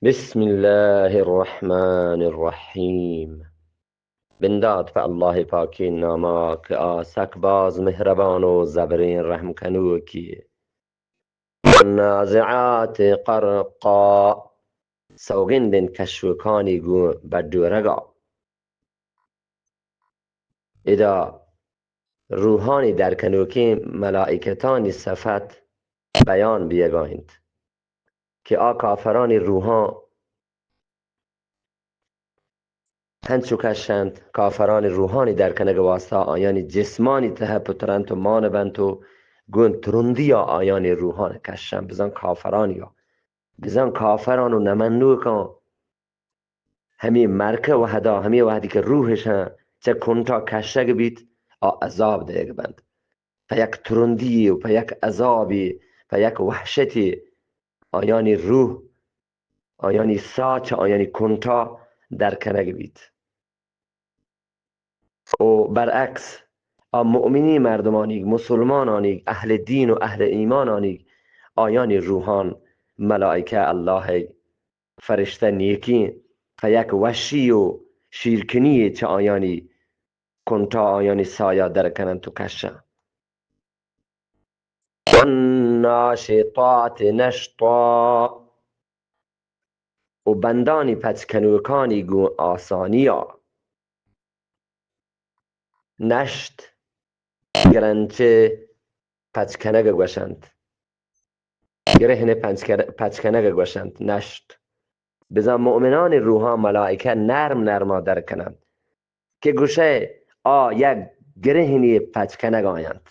بسم الله الرحمن الرحیم. بندات پہ اللہ پاکیں ناما کہ آ سک باز مہربان و زبریں رحم کنوکی. والنازعات غرقا، سوگندن کشوکانی گوں بڈورگا. ادا روحانی درکنوکیں ملائکتانی صفت بیان بیگا انت کہ آ کافرانی روحاں ہنچو کشنت، کافرانی روحانی درکنگ واسطہ آیانی جسمانی تہ پترنت و مان بنت و گون ترندیا آیانی روحان کشنت، بزن کافرانیا، بزن کافران و نمنوکاں. ہمے مرکہ وہدا، ہمے وہدی کہ روحشاں چہ کنٹا کشگ بیت، آ عذاب دئیگ بنت. پہ یک ترندی و پہ یک عذابی، پہ یک وحشتی آیانی روح، آیانی ساہ چہ آیانی کنٹا در کنگ بیت. و برعکس، آ مؤمنی مردمانیگ، مسلمانانیگ، اہل دین و اہل ایمانانیگ، آیانی روحان ملائکہ اللہ فرشتہ نیکیں پہ یک وشی و شیرکنی چہ آیانی کنٹا آیانی سایا در کننت و کشنت. والناشطات نشطا، و بندانی پچ کنوکانی گوں آسانیا. نشط، گرنچ پچ کنگ گوشنت. گرہن پچ کر-، پچ کنگ گوشنت نشط. بزاں مؤمنانی روحاں ملائکہ نرم نرما در کننت کہ گوشئے آ یک گرہنی پچ کنگ آینت.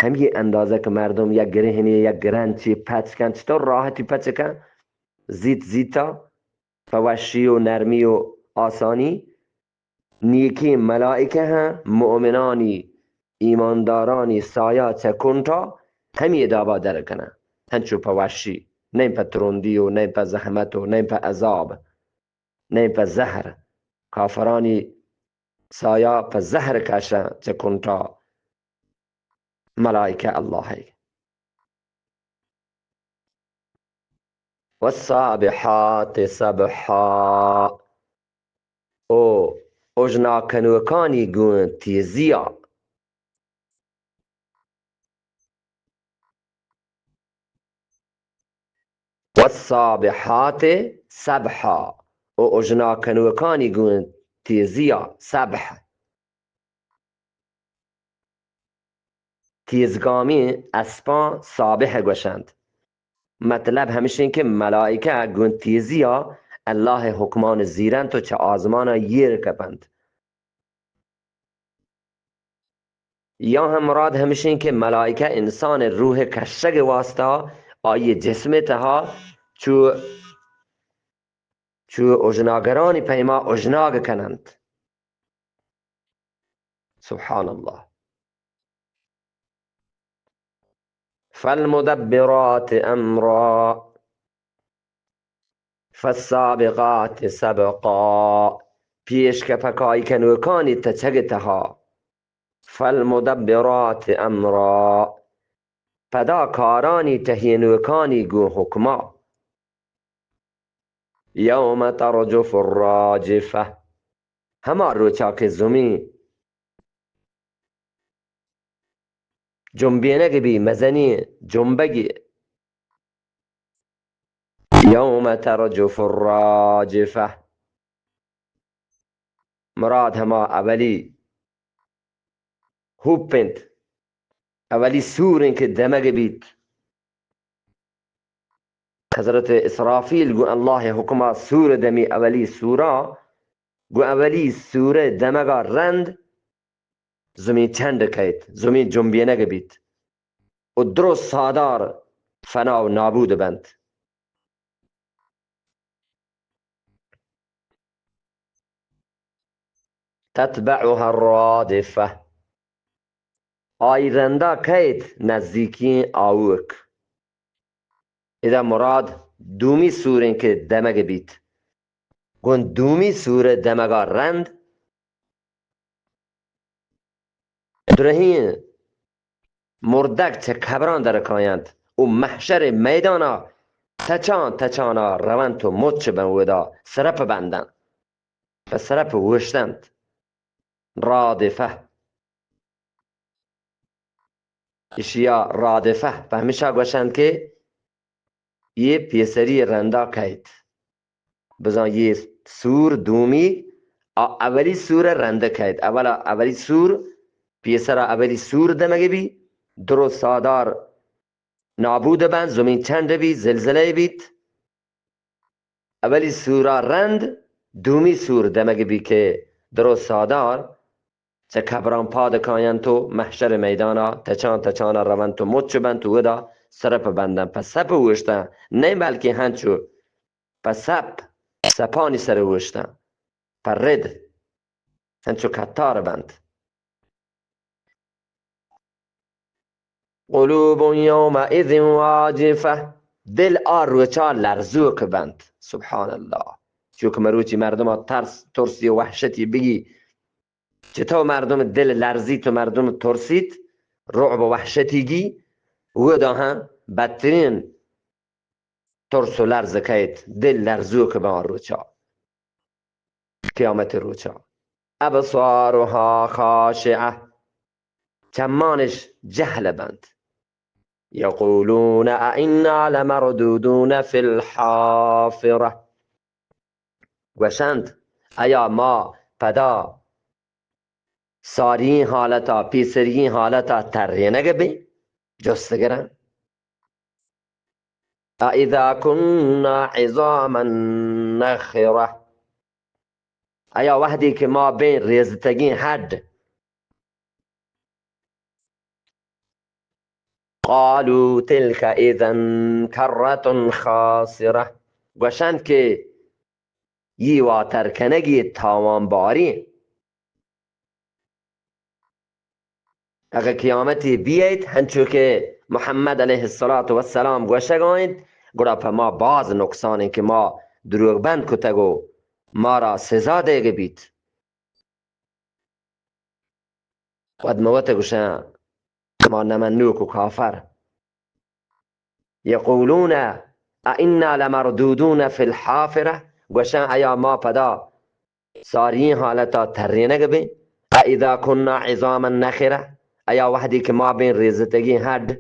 ہمے اندازہ کہ مردم یک گرہنی، یک گرنچی پچ کنت، چطور راحتی پچ کنت؟ زیت زیتا، پہ وشی و نرمی و آسانی. نیکیں ملائکہ ہم مؤمنانی، ایماندارانی سایا چہ کنٹا ہمے دابا در کننت، ہنچو پہ وشی، نئیں پہ ترندی و نئیں پہ زحمت و نئیں پہ عذاب، نئیں پہ زہر. کافرانی سایا پہ زہر کشنت چہ کنٹا ملائکہ اللہ. والسابحات سبحا، او اژنا کنوکانی گون تیزیا. والسابحات سبحا، او اژنا کنوکانی گون تیزیا، سبح. تیزگامیں اسپاں سابح گوشنت. مطلب ہمشیں کہ ملائکہ گون تیزیا اللہ حکمان زیرنت و چہ آزمانا ایر کپنت. یا ہم مراد ہمشیں کہ ملائکہ انسان روح کشگ واسطہ آئی جسم تہا چو، چو اژناگرانی پیما اژناگ کننت. سبحان اللہ. فالمدبرات امرا، فالسابقات سبقا، پیش کپکائی کنوکانی تچگ تہا. فالمدبرات امرا، پدا کارانی ٹہینوکانی گوں حکما. یوم ترجف الراجفة، ہما روچا کہ زمین جنبینگ بی، مزنیں جنبگی. یوم ترجف الراجفة، مراد ہما اولی ہوپ انت، اولی سور انت کہ دمگ بیت. حضرت اسرافیل گوں اللہ حکما سور دمی، اولی سورا، گوں اولی سور دمگا رند زمین چنڈ کئیت، زمین جنبینگ بیت و درست ساہدار فنا و نابود بنت. تتبعها الرادفة، آئی رندا کئیت نزیکیں آؤک. ادا مراد دومی سوریں کہ دمگ بیت. گون دومی سور دمگا رند درہیں مردگ چہ قبراں در کاینت و محشر میدانا تچان تچانا رونت و مچ بن، اودا سرپ بندن، پہ سرپ اوشتنت. رادفہ. اشیا رادفہ پہ ہمشا گوشنت کہ یہ پیسری رندا کئیت. بزاں یہ سور دومی، آ اولی سور رند کئیت. اولا اولی سور، پیسرا اولی سور دمگ بی، درو سادار نابود بنت، زمین چنڈ بی، زلزلہ بیت. اولی سورا رند، دومی سور دمگ بی کہ درو سادار چہ قبران پاد کاینت و محشر میدانا تچان تچانا رونت و مچ بنت و اودا سرپ بندن، پہ سپ اوشتن، نئے بلکہ ہنچو پہ سپ، سپانی سر اوشتن، پہ رد، ہنچو کتار بنت. قلوب یومئذ واجفة، دل آ روچا لرزوک بنت. سبحان اللہ. چونکہ مروچی مردما ترس، ترسی و وحشتی بگی، چطور مردم دل لرزیت و مردم ترسیت، رعب و وحشتی گی، اودا ہم بدترین ترس و لرز کئیت، دل لرزوک بنت آ روچا، قیامت روچا. ابصارها خاشعة، چمانش جہل بنت. یقولون ائنا لمردودون فی الحافرة، گوشنت، ایا ما پدا ساری حالتا، پیسری حالتا ترینگ بیں؟ جست گرن. أإذا كنا عظاما نخرة، ایا وہدی کہ ما بیں ریزتگیں ہڈ؟ قالوا تلك إذا كرة خاسرة، گوشنت کہ یہ واتر کنگی تاوان باری. اگہ قیامتی بیئیت، ہنچو کہ محمد علیہ الصلوۃ والسلام گوشگا انت، گڑا پہ ما باز نقصان انت کہ ما دروگ بند کتگ و مارا سزا دیگ بیت. وت مہ وت گوشاں، ما نمنوک و کافر. یقولون ائنا لمردودون فی الحافرة، گوشاں، ایا ما پدا ساری حالتا ترینگ بیں؟ أإذا كنا عظاما نخرة، ایا وہدی کہ ما بیں ریزتگیں ہڈ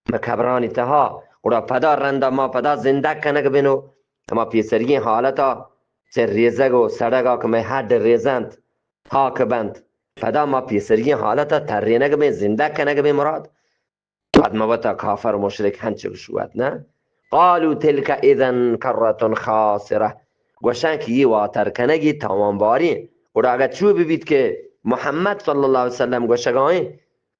مئے قبرانی تہا، گڑا پدا رندا ما پدا زندگ کنگ بنو، ہما پیسریگیں حالتا، چہ ریزگ و سڑگا کہ مئے ہڈ ریزنت، ہاک بنت، پدا ما پیسریگیں حالتا ترینگ بیں، زندگ کنگ بیں مراد. پد ما وتا کافر و مشرک ہنچ گوشوت، نہ؟ قالوا تلك إذا كرة خاسرة، گوشن کہ یہ واتر کنگی تاوان باری. گڑا اگہ چو ببیت کہ محمد صلی اللہ علیہ وسلم گوشگائیں،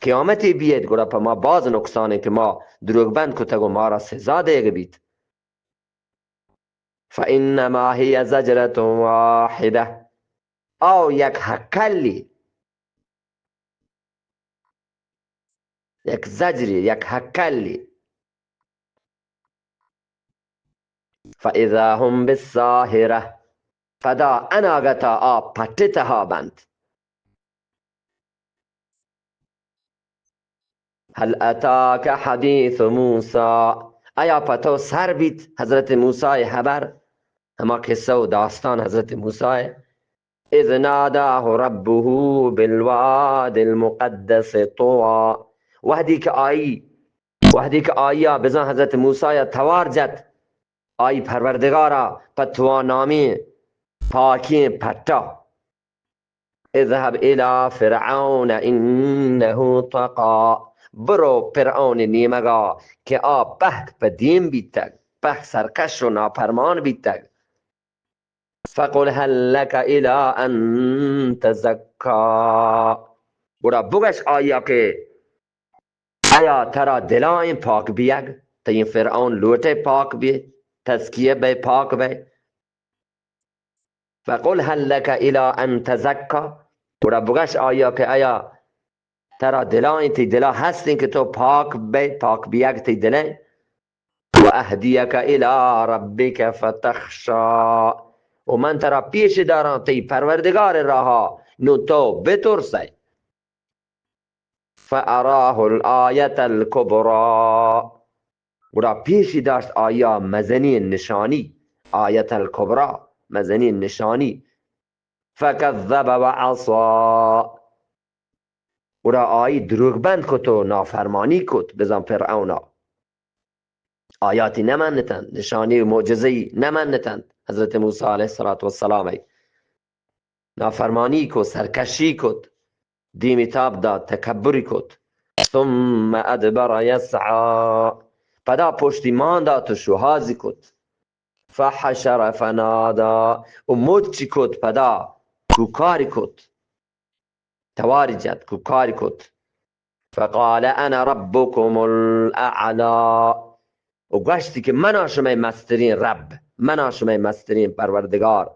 قیامتی بیئیت، گڑا پہ ما باز نقصان انت کہ ما دروگ بند کتگ و مارا سزا دیگ بیت. فإنما هي زجرة واحدة، او یک ہکلی، یک زجری، یک ہکلی. فإذا هم بالساهرة، پدا اناگتا آ پٹ تہا بنت. هل أتاك حديث موسى، ایا پہ تو سر بیت حضرت موسی ہبر، ہما قصہ و داستان حضرت موسی؟ إذ ناداه ربه بالواد المقدس طوى، وہدی کہ آئی، وہدی کہ آئیا بزاں حضرت موسیٰ توار جت، آئی پروردگارا پہ طویٰ نامیں پاکیں پٹا. اذهب إلى فرعون إنه طغى، برو فرعون نیمگا کہ آ پہک پہ دیم بیتگ، پہک سرکش و نافرمان بیتگ. فقل هل لك إلى أن تزكى، گڑا بگش آئیا کہ ایا ترا دلائیں پاک بیگ، تئی فرعون لوٹے پاک بی، تزکیہ بے، پاک بے. فقل هل لك إلى أن تزكى، گڑا بگش آئیا کہ ایا ترا دلائیں، تئی دلا ہستیں کہ تو پاک بے، پاک بیگ تئی دلیں. وأهديك إلى ربك فتخشى، و من ترا پیش داراں تئی پروردگار راہا، نوں تو بترسئے. فأراه الآية الكبرى، گڑا پیشی داشت آیا مزنی نشانی، آیت الکبری، مزنی نشانی. فکذب و عصا. گڑا آئی دروگ بند کت و نافرمانی کت، بزان فرعونا. آیاتی نمنتنت، نشانی و معجزه‌ای نمنتنت. حضرت موسی علیه الصلاة والسلام ای نافرمانی کت، سرکشی کت، دیمی تاب دات، تکبری کت. ثم ادبر یسعی. پدا پشتی مان دات و شوهازی کت. فحشر فنادی. و مچی کت، پدا کوکاری کت. تواری جت، کوکاری کت. فقال انا ربکم الاعلی. و گوشتی که منا شمئے مسترین رب، منا شمئے مسترین پروردگار.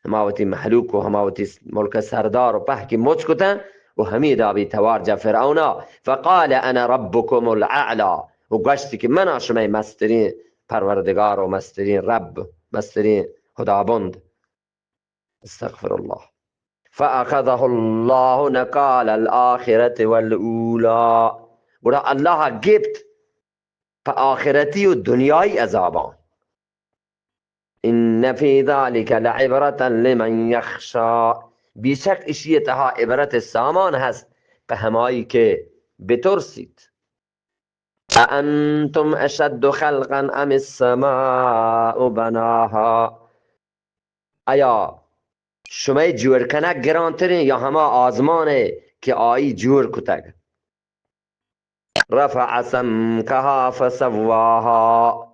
هما وتی مهلوک و هما وتی ملک سردار و پهکی مچ کتن و همی دابی توار جا فرعونا. فقال انا ربکم الاعلی. و گوشتی که منا شمئے مسترین پروردگار و مسترین رب، مسترین خداوند. استغفر الله. فأخذه الله نكال الآخرة والأولى. گڑا الله گپت په آخرتی و دنیای عذابان. ان فی ذلک لعبرة لمن یخشی. بیشک اشی تها عبرت سامان هست په همایی که بترسید. اأنتم اشد خلقا ام السماء بناها. آیا شمئے جوڑ کنگ گرانترین یا هما آزمانے که آئی جوڑ کتگ؟ رفع سمكها فسواها.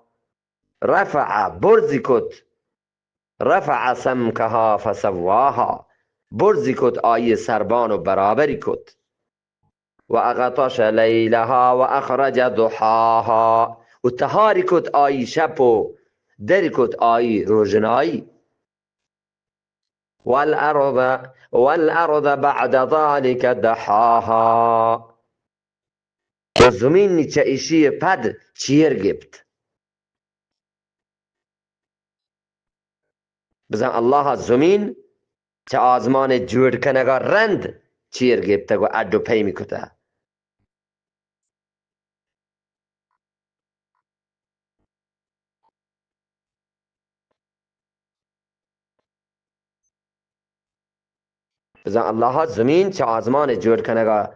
رفع، برزی کت. رفع سمكها فسواها. برزی کت آئی سربان و برابری کت. و اغطش لیلها و اخرج ضحاها. و تهاری کت آئی شپ و دری کت آئی روژنایی. والأرض، والأرض بعد ذلك دحاها. و زمین چه ایشی پد چیر گپت. بزن الله زمین چه آزمان جوڑ کنگا رند چیر گپتگ و اڈ و پیمی کتہ. بزاں اللہ ءَ زمین چہ آزمان ءِ جوڑ کنگ ءَ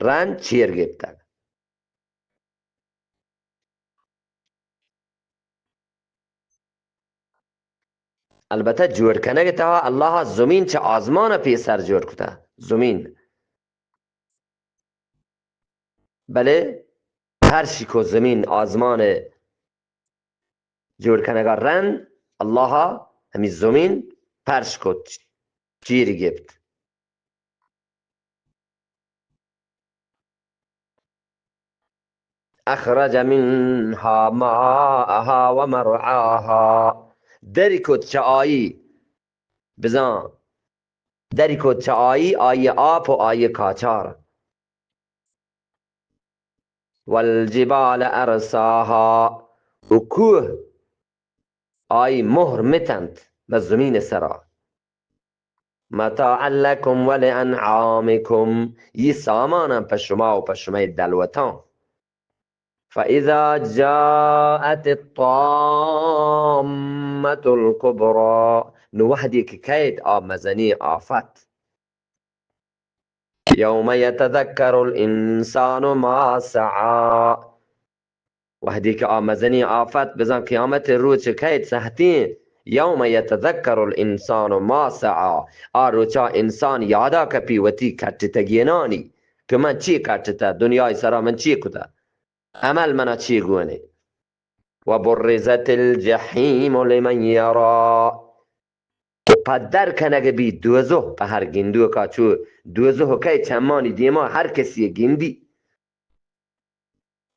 رند چیر گپتگ۔ البتہ جوڑ کنگ ءِ تہا اللہ ءَ زمین چہ آزمان ءَ پیسر جوڑ کتگ۔ زمین، بلے پرشی کو زمین آزمان ءِ جوڑ کنگ ءَ رند اللہ ءَ ہمے زمین پرش کت، چیر گپت۔ اخرج منها ماءها ومرعاها، دری کت چہ آئی، بزاں دری کت چہ آئی، آئی آپ و آئی کاچار۔ والجبال ارساها، و کوہ آئی مہر متنت بہ زمین سرا۔ متاعا لکم ولانعامکم، یہ ساماناں پہ شما و پہ شمئے دلوتاں۔ فإذا جاءت الطامة الكبرى، نو وہدے کہ کئیت آ مزنیں آفت۔ یوم یتذکر الانسان ما سعی، وہدے کہ آ مزنیں آفت، بزاں قیامت ءِ روچ کئیت سہتیں، یوم یتذکر الانسان ما سعی، آ روچا انسان یادا کپی وتی کٹتگینانی کہ من چی کٹتہ، دنیای سرا من چی کتہ۔ عمل منا چی گونے؟ وبرزت الجحیم لمن یری، و پدر کنگ بی دوزہ پہ ہر گندوکا، چو دوزہ کئے چمانی دیما ہر کسی گندی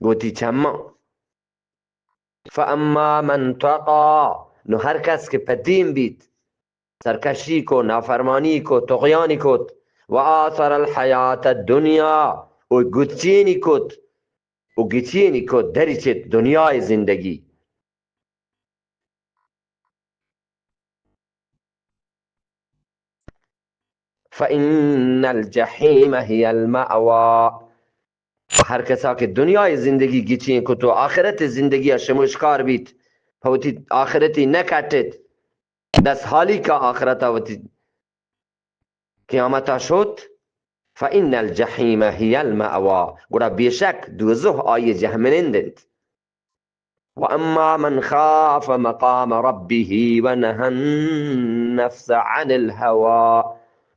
گوتی چماں۔ فاما من طغی، نو ہر کس کہ پہ دیم بیت، سرکشی کو، نافرمانی کو، طغیانی کت، و آثر الحیات الدنیا، و گچینی کت، و گچینی کت، دری چت دنیای زندگی۔ فإن الجحیم هی المأوی، ہر کسا کہ دنیای زندگی گچین کت و آخرت زندگی شموشکار بیت، پہ وتی آخرتی نہ کٹت، دست حالی کا آخرتا وتی قیامتا شت، فإن الجحیم هی المأوی، گڑا بے شک دوزخ آئی جہمنند انت۔ وأما من خاف مقام ربه ونهى النفس عن الهوى،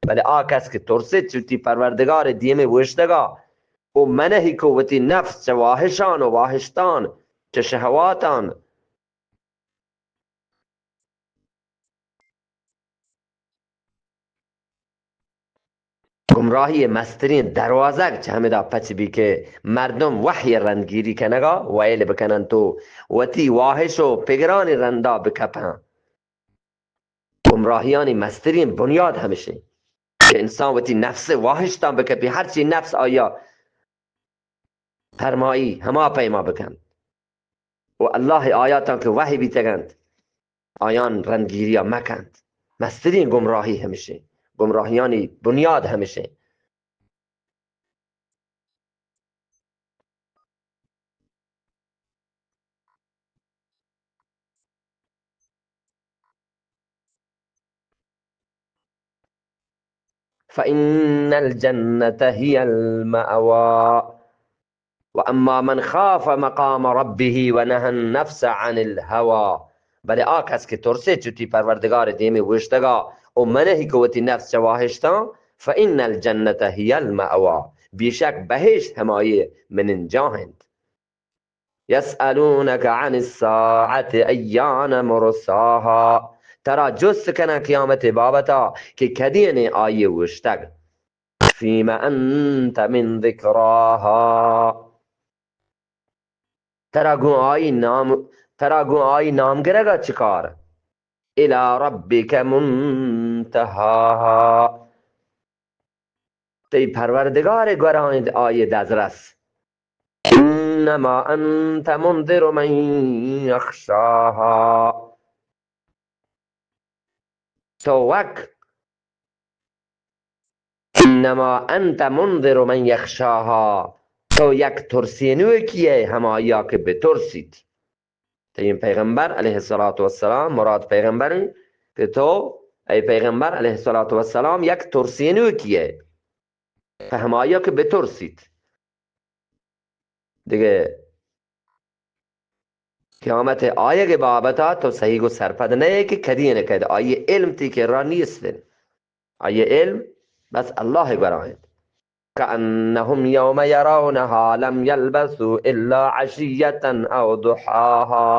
بلے آ کس کہ ترسیت چہ وتی پروردگار دیمے اوشتگا و منہی کو وتی نفس چہ واہشان و واہشتان، چہ شہواتان، گمراہی مسترین دروازگ چہ ہمدا پچ بی کہ مردم وحی رندگیری کنگا ویل بکننت و وتی واہش و پگرانی رندا بکپن۔ گمراہیانی مسترین بنیاد ہمشیں کہ انسان وتی نفس واہشتان بکپی، ہرچی نفس آیا فرمائی ہما پیما بکنت و اللہ آیاتان کہ وحی بیتگنت آیان رندگیریا مکنت۔ مسترین گمراہی ہمشیں، گمراہیانی بنیاد ہمشیں۔ فإن الجنة هي المأوى وأما من خاف مقام ربه ونهى النفس عن الهوى، بلے آ کس کہ ترسیت چہ وتی پروردگار دیمے اوشتگا و منہی کو وتی نفس چہ واہشتان، فإن الجنة هي المأوى، بے شک بہشت ہمائی مننجاہ انت۔ يسألونك عن الساعة أيان مرساها، ترا جست کنن قیامت بابتا کہ کدی انت آئی اوشتگ۔ فيم أنت من ذكراها، ترا گوں آئی نام، ترا گوں آئی نام گرگا چکار؟ إلى ربك منتهاها، تئی پروردگار گورا انت آئی دزرس۔ إنما أنت منذر من يخشاها، تو وک، إنما أنت منذر من يخشاها، تو یک ترسینوکی ئے ہمایا کہ بترسیت۔ تئی پیغمبر علیہ الصلوۃ والسلام، مراد پیغمبر انت کہ تو، اے پیغمبر علیہ الصلوۃ والسلام، یک ترسینوکی ئے پہ ہمایا کہ بترسیت۔ دگہ قیامت آیگ بابتا تو صحیح گو سرپد نہ ئے کہ کدی انت کد، آئی علم تئی کرا نیست انت۔ آئی علم بس اللہ گورا انت۔ كأنهم يوم يرونها لم يلبثوا إلا عشية أو ضحاها،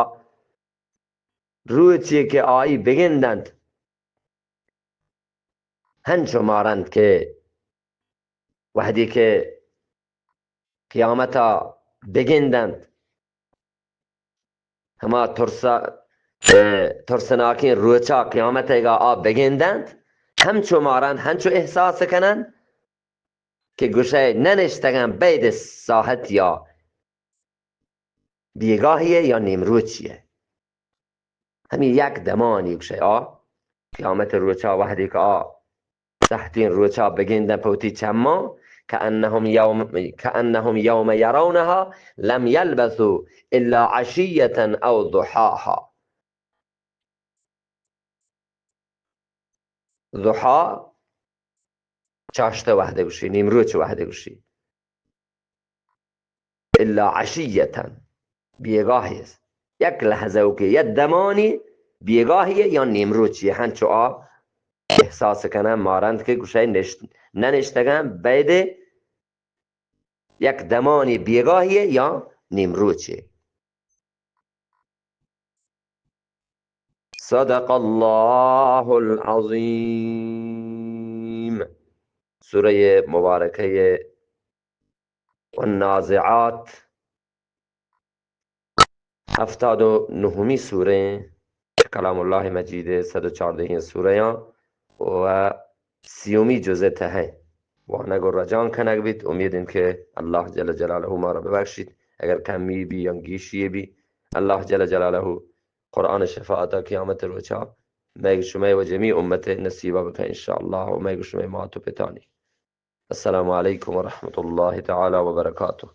روچے کہ آئی بگندنت، ہنچو مارنت کہ وہدے کہ قیامتا بگندنت، ہما ترسا، اے، ترسناکیں روچا قیامتیگا آ بگندنت، ہنچو مارنت، ہنچو احساس کننت کہ گوشئے ننشتگن بید ساعتیا، بیگاہی ئے یا نیمروچی ئے۔ ہمے یک دمانی گوشئے آ قیامت روچا وہدے کہ آ سہتیں روچا بگندن پہ وتی چماں، كأنهم يوم، كأنهم يوم يرونها لم يلبثوا إلا عشية أو ضحاها۔ ضحا چاشتہ وہدے گوشی، نیمروچ وہدے گوشی۔ إلا عشية، بیگاہی است۔ یک لحظہ کہ یک دمانی بیگاہی یا نیمروچی، ہنچو آ احساس کنن مارنت کہ گوشئے نشت، ننشتگن بید یک دمانی بیگاہی یا نیمروچی۔ صدق الله العظيم۔ سورہ مبارکہ والنازعات، ہفتاد و نہمی سورہ ایں، کلام اللہ مجید، صد و چاردہیں سورہ آں و سیومی جزء تہا ایں۔ وانگ و رجانک کنگ بیت، امید انت کہ اللہ جل جلالہ مارا ببخشیت اگر کمی بی یا گیشی بی۔ اللہ جل جلالہ قرآن شفاعتا قیامت روچا مئیگ شمئے و جمیع امت نصیبا بکن انشاءاللہ و مئیگ شمئے مات و پتانی۔ السلام علیکم ورحمۃ اللہ تعالی وبرکاتہ۔